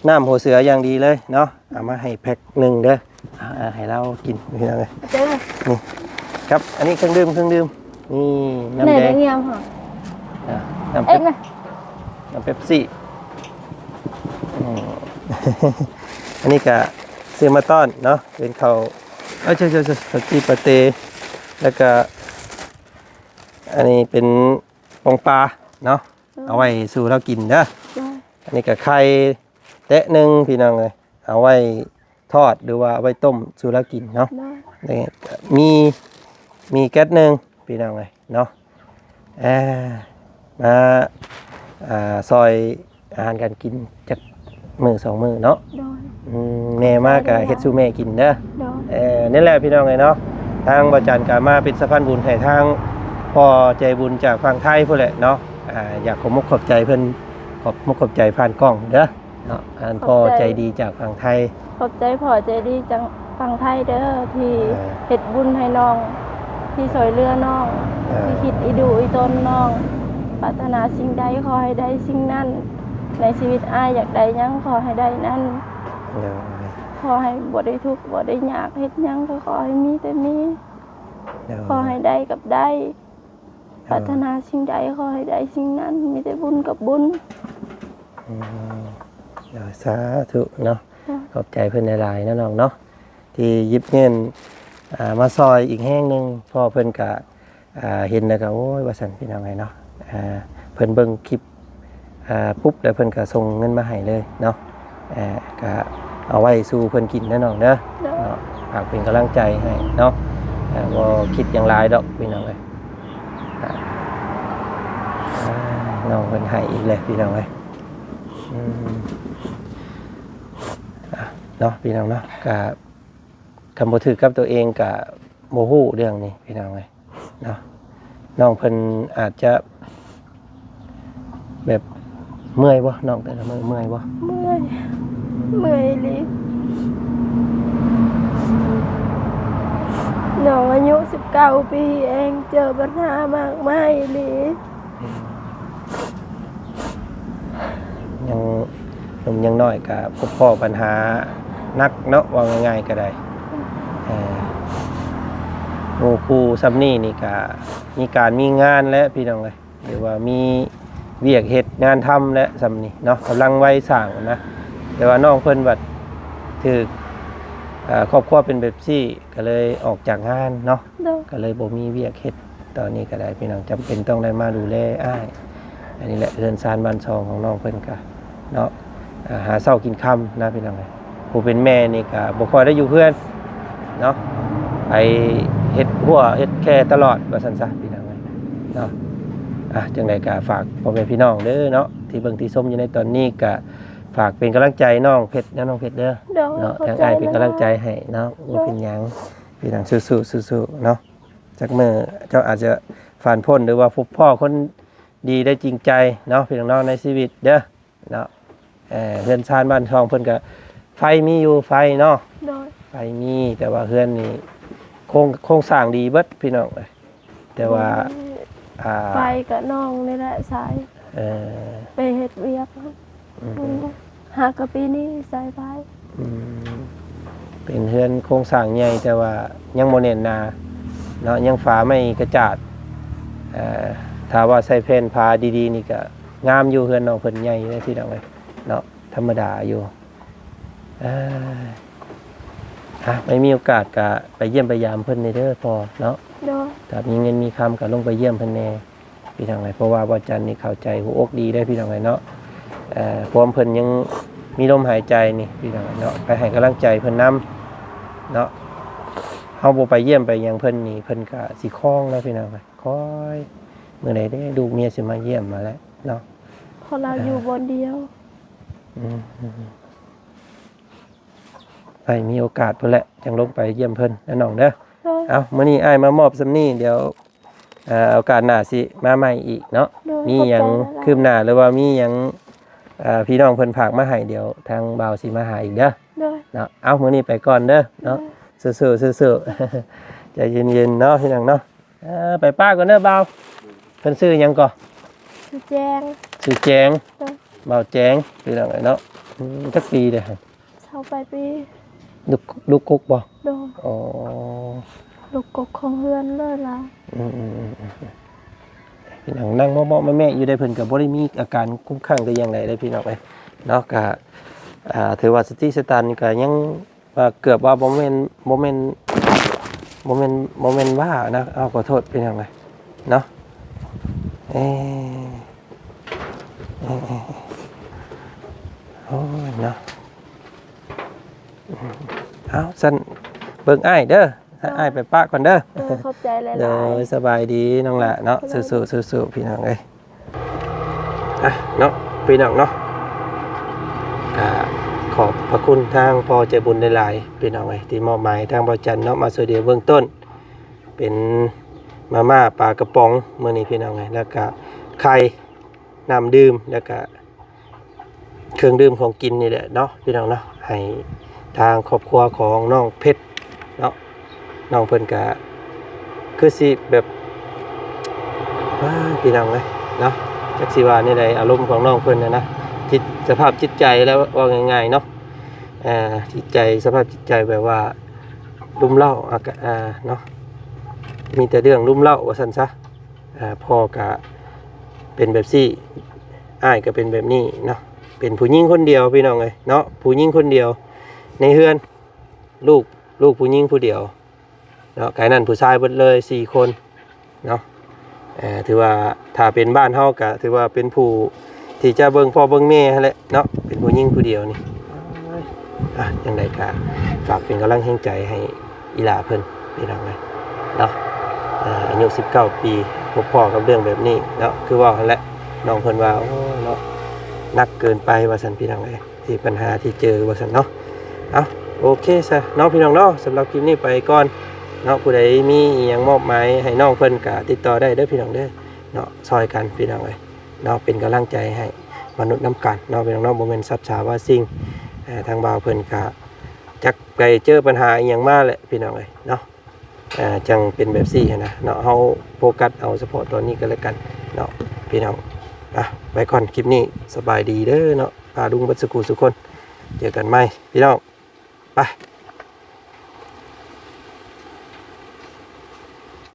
ນ້ຳຫົວເສືອຢ່າງດີເລີຍເນາະ ເອົາມາໃຫ້ແພັກໜຶ່ງເດີ ອ່າ ໃຫ້ລາວກິນພີ່ນ້ອງເອີຍ. ນີ້ ຄັບ ອັນນີ້ເຄື່ອງດື່ມ ເຄື່ອງດື່ມ ນີ້ນ້ຳແດງ ນ້ຳເປັບ ເອກນະ ນ້ຳເປັບຊີ. ອືມ ອັນນີ້ກະຊື້ມາຕ້ອນເນາະ ເປັນເຂົ້າ ເອີ ເຈົ້າ ເຈົ້າ ເຈົ້າ ເຂົ້າຈີ່ປາເຕ ແລ້ວກະ ອັນນີ້ເປັນ ປອງປາເນາະ ເອົາໄວ້ສູ່ລາວກິນເດີ. ອັນນີ້ກໍໄຂ່ແຕະໜຶ່ງພີ່ນ້ອງເອີຍ ເອົາໄວ້ທອດ ຫຼືວ່າເອົາໄວ້ຕົ້ມສູ່ລາວກິນເນາະ. ນີ້ມີ ມີແກັດໜຶ່ງພີ່ນ້ອງເອີຍເນາະ. ອ່າ ມາ ອ່າ ຊ່ອຍ ອາຫານການກິນຈັກມື້ສອງມື້ເນາະ. ໂດຍ ອືມ ແມ່ມາກະເຮັດສູ່ແມ່ກິນເດີ. ໂດຍ ເອີ ນີ້ແຫຼະພີ່ນ້ອງເອີຍເນາະ ທາງບ່າວຈັນກະມາເປັນສະພານບຸນໃຫ້ທາງພໍ່ໃຈບຸນຈາກຝັ່ງໄທພຸ້ນແຫຼະເນາະ. ອ່າ ຢາກຂອບມຸກຂອບໃຈເພິ່ນ ຂອບມຸກຂອບໃຈຜ່ານກ້ອງເດີເນາະ ອັນພໍ່ໃຈດີຈາກຝັ່ງໄທ. ຂອບໃຈພໍ່ໃຈດີຈາກຝັ່ງໄທເດີ ທີ່ເຮັດບຸນໃຫ້ນ້ອງ ທີ່ຊ່ວຍເຫຼືອນ້ອງ ທີ່ຄິດອີດູອີຕົນນ້ອງ. ປາດຖະໜາສິ່ງໃດຂໍໃຫ້ໄດ້ສິ່ງນັ້ນ ໃນຊີວິດອ້າຍຢາກໄດ້ຫຍັງຂໍໃຫ້ໄດ້ນັ້ນ. ໂດຍ ຂໍໃຫ້ບໍ່ໄດ້ທຸກບໍ່ໄດ້ຍາກ ເຮັດຫຍັງກໍຂໍໃຫ້ມີແຕ່ມີ. ໂດຍ ຂໍໃຫ້ໄດ້ກັບໄດ້. ໂດຍ ປາດຖະໜາສິ່ງໃດຂໍໃຫ້ໄດ້ສິ່ງນັ້ນ ມີແຕ່ບຸນກັບບຸນ. ອືມ ໂດຍ ສາທຸເນາະ. ໂດຍ ຂອບໃຈເພິ່ນຫຼາຍໆເນາະນ້ອງເນາະ ທີ່ຢິບເງິນ ອ່າ ມາຊ່ອຍອີກແຮງໜຶ່ງ ເພາະເພິ່ນກະ ອ່າ ເຫັນແລ້ວກໍ ໂອ້ຍ ວ່າຊັ້ນພີ່ນ້ອງເອີຍເນາະ. ອ່າ ເພິ່ນເບິ່ງຄລິບ ອ່າ ປຸບ ແລ້ວເພິ່ນກໍສົ່ງເງິນມາໃຫ້ເລີຍເນາະ. ເອີ ກໍເອົາໄວ້ສູ່ເພິ່ນກິນເດີນ້ອງເດີ. ໂດຍ ເນາະ ຝາກເປັນກຳລັງໃຈໃຫ້ເນາະ. ເອີ ບໍ່ຄິດຫຍັງຫຼາຍດອກພີ່ນ້ອງເອີຍ. ອ່າ ນ້ອງເພິ່ນໃຫ້ອີກແລ້ວພີ່ນ້ອງເອີຍ. ອືມ ອ່າ ເນາະ ພີ່ນ້ອງເນາະ ກະ ຄັນບໍ່ຖືກກັບຕົວເອງກະບໍ່ຮູ້ເລື່ອງນີ້ພີ່ນ້ອງເອີຍເນາະ. ນ້ອງເພິ່ນອາດຈະແບບເມື່ອຍບໍ່ນ້ອງ ແຕ່ລະມື້ເມື່ອຍບໍ່? ເມື່ອຍ ເມື່ອຍອີ່ຫຼີ. ນ້ອງອາຍຸສິບເກົ້າປີເອງ ເຈີບັນຫາມາກມາຍອີ່ຫຼີ. ອືມ ອືມ ຢ່າງໜ້ອຍກໍພົບພໍ້ບັນຫາໜັກເນາະ ເວົ້າງ່າຍໆກໍໄດ້. ເອີ ໝູ່ຄູ່ຊ່ຳນີ້ນີ້ກໍມີການມີງານແຫຼະພີ່ນ້ອງເອີຍ ຫຼືວ່າມີວຽກເຮັດງານທຳແຫຼະຊ່ຳນີ້ເນາະ ກຳລັງໄວສ້າງນະ. ແຕ່ວ່ານ້ອງເພິ່ນບັດຖືກ ເອີ ຄອບຄົວເປັນແບບຊີ້ ກໍເລີຍອອກຈາກງານເນາະ ໂດຍ ກໍເລີຍບໍ່ມີວຽກເຮັດ. ຕອນນີ້ກໍໄດ້ພີ່ນ້ອງ ຈຳເປັນຕ້ອງໄດ້ມາດູແລອ້າຍ. ອັນນີ້ແຫຼະເຮືອນຊານບ້ານຊ່ອງຂອງນ້ອງເພິ່ນກະເນາະ ອ່າ ຫາເຊົ້າກິນຄ່ຳນະພີ່ນ້ອງເອີຍ. ຜູ້ເປັນແມ່ນີ້ກະບໍ່ຄ່ອຍໄດ້ຢູ່ເຮືອນເນາະ ໄປເຮັດຮົ້ວເຮັດແຄ່ຕະຫຼອດວ່າຊັ້ນຊະພີ່ນ້ອງເອີຍເນາະ. ອ່າ ຈັ່ງໃດກະຝາກພໍ່ແມ່ພີ່ນ້ອງເດີເນາະ ທີ່ເບິ່ງທີ່ຊົມຢູ່ໃນຕອນນີ້ ກະຝາກເປັນກຳລັງໃຈນ້ອງເພັດນະ ນ້ອງເພັດເດີ ໂດຍ ເນາະ ທາງອ້າຍເປັນກຳລັງໃຈໃຫ້ເນາະ ບໍ່ເປັນຫຍັງ ພີ່ນ້ອງ ສູ້ໆ ສູ້ໆເນາະ. ຈັກມື້ເຈົ້າອາດຈະຜ່ານພົ້ນ ຫຼືວ່າພົບພໍ້ຄົນດີໄດ້ຈິງໃຈເນາະ ພີ່ນ້ອງເນາະ ໃນຊີວິດເດີເນາະ. ເອີ ເຮືອນຊານບ້ານຊ່ອງເພິ່ນກະໄຟມີຢູ່ ໄຟເນາະ ໂດຍ ໄຟມີ ແຕ່ວ່າເຮືອນນີ້ໂຄງ ໂຄງສ້າງດີເບິດພີ່ນ້ອງເອີຍ ແຕ່ວ່າ ບໍ່ມີ ອ່າ ໄຟກະນ້ອງນີ້ແຫຼະສາຍ ເອີ ໄປເຮັດວຽກ ອືມ ອືມ ຫາກະປີນີ້ສາຍໄຟ ອືມ ເປັນເຮືອນໂຄງສ້າງໃຫຍ່ ແຕ່ວ່າຍັງບໍ່ແໜ້ນໜາເນາະ ຍັງຝາໄມ້ກະຈາດ. ເອີ ຖ້າວ່າໃສ່ແຜ່ນຝາດີໆນີ້ກະງາມຢູ່ ເຮືອນນ້ອງເພິ່ນໃຫຍ່ເດ້ພີ່ນ້ອງເອີຍເນາະ ທຳມະດາຢູ່. ເອີ ອ່າ ໄດ້ມີໂອກາດກະໄປຢ້ຽມໄປຢາມເພິ່ນແດ່ເດີພໍ່ເນາະ ໂດຍ ຖ້າມີເງິນມີຄຳກະລົງໄປຢ້ຽມເພິ່ນແດ່ ພີ່ນ້ອງເອີຍ ເພາະວ່າບ່າວຈັນນີ້ເຂົ້າໃຈຫົວອົກດີເດ້ພີ່ນ້ອງເອີຍເນາະ. ເອີ ພວມເພິ່ນຍັງມີລົມຫາຍໃຈນີ້ພີ່ນ້ອງເອີຍເນາະ ໄປໃຫ້ກຳລັງໃຈເພິ່ນນຳເນາະ. ເຮົາບໍ່ໄປຢ້ຽມໄປຫຍັງເພິ່ນນີ້ ເພິ່ນກະຊິຄອງແລ້ວພີ່ນ້ອງເອີຍ ຄອຍ ມື້ໃດເດ້ລູກເມຍຊິມາຢ້ຽມມາແລ້ວເນາະ ເພາະລາວຢູ່ບ່ອນດຽວ ອືມ ໃຫ້ມີໂອກາດພຸ້ນແຫຼະ ຈັ່ງລົງໄປຢ້ຽມເພິ່ນນະນ້ອງເດີ. ໂດຍ ເອົາ ມື້ນີ້ອ້າຍມາມອບສ່ຳນີ້ ດຽວ ເອີ ໂອກາດໜ້າຊິມາໃໝ່ອີກເນາະ. ໂດຍ ມີຫຍັງຄືບໜ້າ ຫຼືວ່າມີຫຍັງ ເອີ ພີ່ນ້ອງເພິ່ນຝາກມາໃຫ້ ດຽວທາງບ່າວຊິມາຫາອີກເດີ. ໂດຍ ເນາະ ເອົາ ມື້ນີ້ໄປກ່ອນເດີເນາະ. ໂດຍ ສູ້ໆ ສູ້ໆ ໃຈເຢັນໆເນາະ ພີ່ນ້ອງເນາະ. ເອີ ໄປປ້າກ່ອນເດີບ່າວ. ເພິ່ນຊື່ຫຍັງກໍ? ຊື່ແຈງ. ຊື່ແຈງ. ໂດຍ ບ່າວແຈງ ພີ່ນ້ອງເອີຍເນາະ. ອືມ ຈັກປີເດ້? ຊາວປາຍປີ. ລູກ ລູກກົກບໍ່? ໂດຍ ອໍ ລູກກົກຂອງເຮືອນເລີຍລະ. ອືມໆ ພີ່ນ້ອງ ນັ່ງເມາະໆແມະໆຢູ່ໄດ໋ ເພິ່ນກໍບໍ່ໄດ້ມີອາການກຸ້ມຄັ້ງແຕ່ຢ່າງໃດເດ້ ພີ່ນ້ອງເອີຍເນາະ. ກໍ ອ່າ ຖືວ່າສະຕິສະຕັນກໍຍັງ ວ່າເກືອບວ່າບໍ່ແມ່ນ ບໍ່ແມ່ນ ບໍ່ແມ່ນ ບໍ່ແມ່ນຫວ້ານະ. ເອົາ ຂໍໂທດ ເປັນຫຍັງນະເນາະ. ເອ ເອ ເອ ໂອ້ຍເນາະ. ເອົາ ຊັ້ນເບິ່ງອ້າຍເດີ ອ້າຍໄປປະກ່ອນເດີ. ໂດຍ ຂອບໃຈຫຼາຍໆ. ໂດຍ ສະບາຍດີນ້ອງຫຼ້າເນາະ. ໂດຍ ສູ້ໆ ພີ່ນ້ອງເອີຍ. ອ່ະເນາະ ພີ່ນ້ອງເນາະ ກະຂອບພະຄຸນທາງພໍ່ໃຈບຸນຫຼາຍໆ ພີ່ນ້ອງເອີຍ ທີ່ມອບໝາຍທາງບ່າວຈັນເນາະ ມາຊ່ວຍເຫຼືອເບື້ອງຕົ້ນ ເປັນມາມ່າປາກະປ໋ອງມື້ນີ້ ພີ່ນ້ອງເອີຍ ແລ້ວກະໄຂ່ ນ້ຳດື່ມ ແລ້ວກະເຄື່ອງດື່ມຂອງກິນນີ້ແຫຼະເນາະ ພີ່ນ້ອງເນາະ ໃຫ້ທາງຄອບຄົວຂອງນ້ອງເພັດເນາະ. ນ້ອງເພິ່ນກະຄືຊິແບບ ວ້າ ພີ່ນ້ອງເອີຍເນາະ ຈັກຊິວ່າແນວໃດ ອາລົມຂອງນ້ອງເພິ່ນນະນະ ຈິດ ສະພາບຈິດໃຈແລ້ວ ເວົ້າງ່າຍໆເນາະ ເອີ ຈິດໃຈ ສະພາບຈິດໃຈແບບວ່າລຸ່ມເລົ້າ ອາກະ ອ່າ ເນາະ ມີແຕ່ເລື່ອງລຸ່ມເລົ້າວ່າຊັ້ນຊະ. ອ່າ ພໍ່ກະເປັນແບບຊີ້ ອ້າຍກະເປັນແບບນີ້ເນາະ ເປັນຜູ້ຍິງຄົນດຽວ ພີ່ນ້ອງເອີຍເນາະ ຜູ້ຍິງຄົນດຽວໃນເຮືອນ ລູກ ລູກຜູ້ຍິງຜູ້ດຽວເນາະ ກາຍນັ້ນຜູ້ຊາຍເບິດເລີຍສີ່ຄົນເນາະ. ເອີ ຖືວ່າຖ້າເປັນບ້ານເຮົາກະຖືວ່າເປັນຜູ້ທີ່ຈະເບິ່ງພໍ່ເບິ່ງແມ່ຫັ້ນແຫຼະເນາະ ເປັນຜູ້ຍິງຜູ້ດຽວນີ້. ອ່ະ ຈັ່ງໃດກະຝາກເປັນກຳລັງແຮງໃຈໃຫ້ອີ່ຫຼ້າເພິ່ນ ພີ່ນ້ອງເອີຍເນາະ. ອາຍຸສິບເກົ້າປີ ພົບພໍ້ກັບເລື່ອງແບບນີ້ເນາະ ຄືເວົ້າຫັ້ນແຫຼະ ນ້ອງເພິ່ນວ່າ ໂອ້ ເນາະ ໜັກເກີນໄປວ່າຊັ້ນ ພີ່ນ້ອງເອີຍ ທີ່ບັນຫາທີ່ເຈີວ່າຊັ້ນເນາະ. ເອົາ ໂອເຄຊະເນາະ ພີ່ນ້ອງເນາະ ສຳລັບຄລິບນີ້ໄປກ່ອນເນາະ. ຜູ້ໃດມີອີ່ຫຍັງມອບໝາຍໃຫ້ນ້ອງເພິ່ນກະຕິດຕໍ່ໄດ້ເດີ ພີ່ນ້ອງເດີເນາະ ຊ່ອຍກັນ ພີ່ນ້ອງເອີຍເນາະ ເປັນກຳລັງໃຈໃຫ້ມະນຸດນຳກັນເນາະ ພີ່ນ້ອງເນາະ ບໍ່ແມ່ນສັດສາວ່າສິ່ງ. ເອີ ທາງບ່າວເພິ່ນກະຈັກໄປເຈີບັນຫາອີ່ຫຍັງມາແຫຼະ ພີ່ນ້ອງເອີຍເນາະ. ອ່າ ຈັ່ງເປັນແບບຊີ້ຫັ້ນນະເນາະ ເຮົາໂຟກັສເອົາສະເພາະຕອນນີ້ກໍແລ້ວກັນເນາະ ພີ່ນ້ອງ. ອ່ະ ໄປກ່ອນຄລິບນີ້ ສະບາຍດີເດີເນາະ. ປ້າລຸງເບິດສູ່ຄູ່ສູ່ຄົນ ເຈີກັນໃໝ່ພີ່ນ້ອງ ໄປ